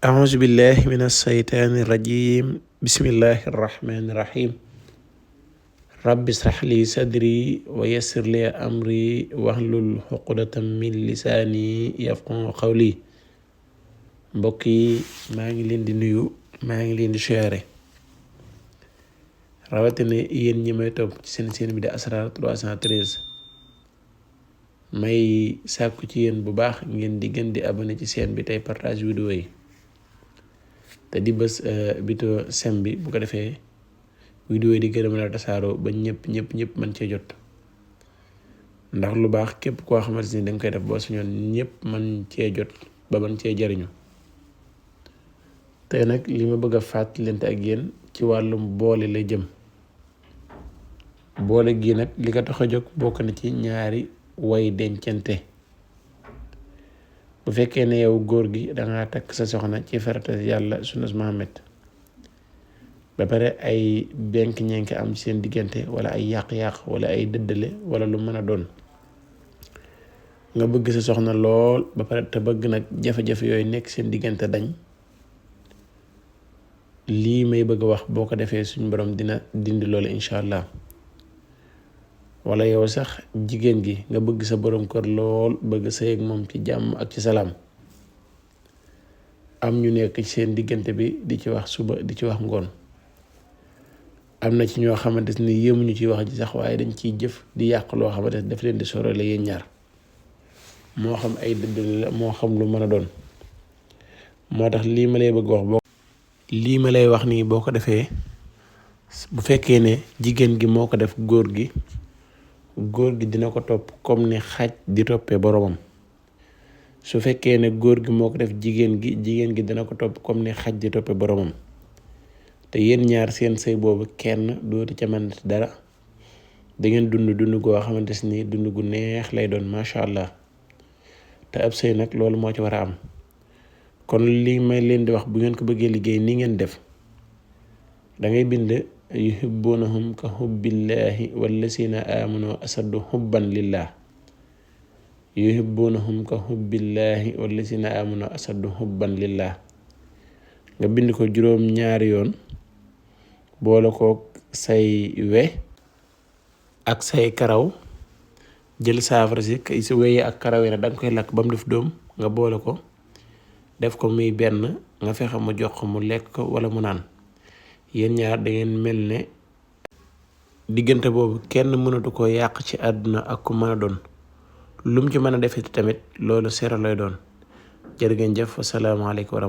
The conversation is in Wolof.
أعوذ بالله من الشيطان الرجيم بسم الله الرحمن الرحيم رب اشرح لي صدري ويسر لي أمري واحلل عقدة من لساني يفقهوا قولي mbokk yi maa ngi leen di nuyu maa ngi leen di siyaare rawatina yéen ñi may topp ci seen bi di Asrar 313 may sàkku ci yéen bu baax ngeen di gën di abonné ci seen bi tey partage vidéo yi te di bës bito sem bi bu ko defee vidéo yi di gën a mën a tasaaroo ba ñëpp mën cee jot ndax lu baax képp koo xamante ni danga koy def boo suñoon ñëpp mën cee jot ba mën cee jariñu tey nag li ma bëgg a fàttalante ak yéen ci wàllum boole la jëm boole gi nag li ko tax a jóg bokk na ci ñaari way dencante bu fekkee ne yow góor gi danga takk sa soxna ci farata yàlla sunnas Muhammad ba pare ay benk ñenk am seen diggante wala ay yàq-yàq wala ay dëddale wala lu mën a doon nga bëgg sa soxna lool ba pare te bëgg nag jafe-jafe yooyu nekk seen diggante dañ lii may bëgg a wax boo ko defee suñ borom dina dindi loolu incha allah wala yow sax jigéen gi nga bëgg sa borom kër lool bëgg sëy ak moom ci jàmm ak ci salaam am ñu nekk ci seen diggante bi di ci wax suba di ci wax ngoon am na ci ñoo xamante ni yéemuñu ci wax ji sax waaye dañ ciy jëf di yàq loo xamante ni daf leen di sorale yéen ñaar moo xam ay dëdd la moo xam lu mën a doon moo tax lii ma lay bëgg wax lii ma lay wax nii boo ko defee bu fekkee ne jigéen gi moo ko def góor gi dina ko topp comme ni xaj di toppee boromam su fekkee ne góor gi moo ko def jigéen gi dina ko topp comme ni xaj di toppee boromam te yéen ñaar seen sëy boobu kenn dootu ca mën dara dangeen dund goo xamante ni dund gu neex lay doon macha allah te ab sëy nag loolu moo ci war a am kon li may leen di wax bu ngeen ko bëggee liggéey ni ngeen def dangay bind yuhibbunahum ka hubbillahi wallazina amanu asaddu hubban lillah yuhibbunahum ka hubbillahi wallazina amanu asaddu hubban lillah nga bind ko juróom-ñaari yoon boole ko say we ak say karaw jël saafara si weye ak karaw yi nag danga koy lakk ba mu def doom nga boole ko def ko muy benn nga fexe mu jox ko mu lekk wala mu naan yéen ñaar dangeen mel ne diggante boobu kenn mënatu ko yàq ci àdduna ak ku mën a doon lum ci mën a defee tamit loolu sero lay doon jërë ngeen jëf asalaamaaleykum.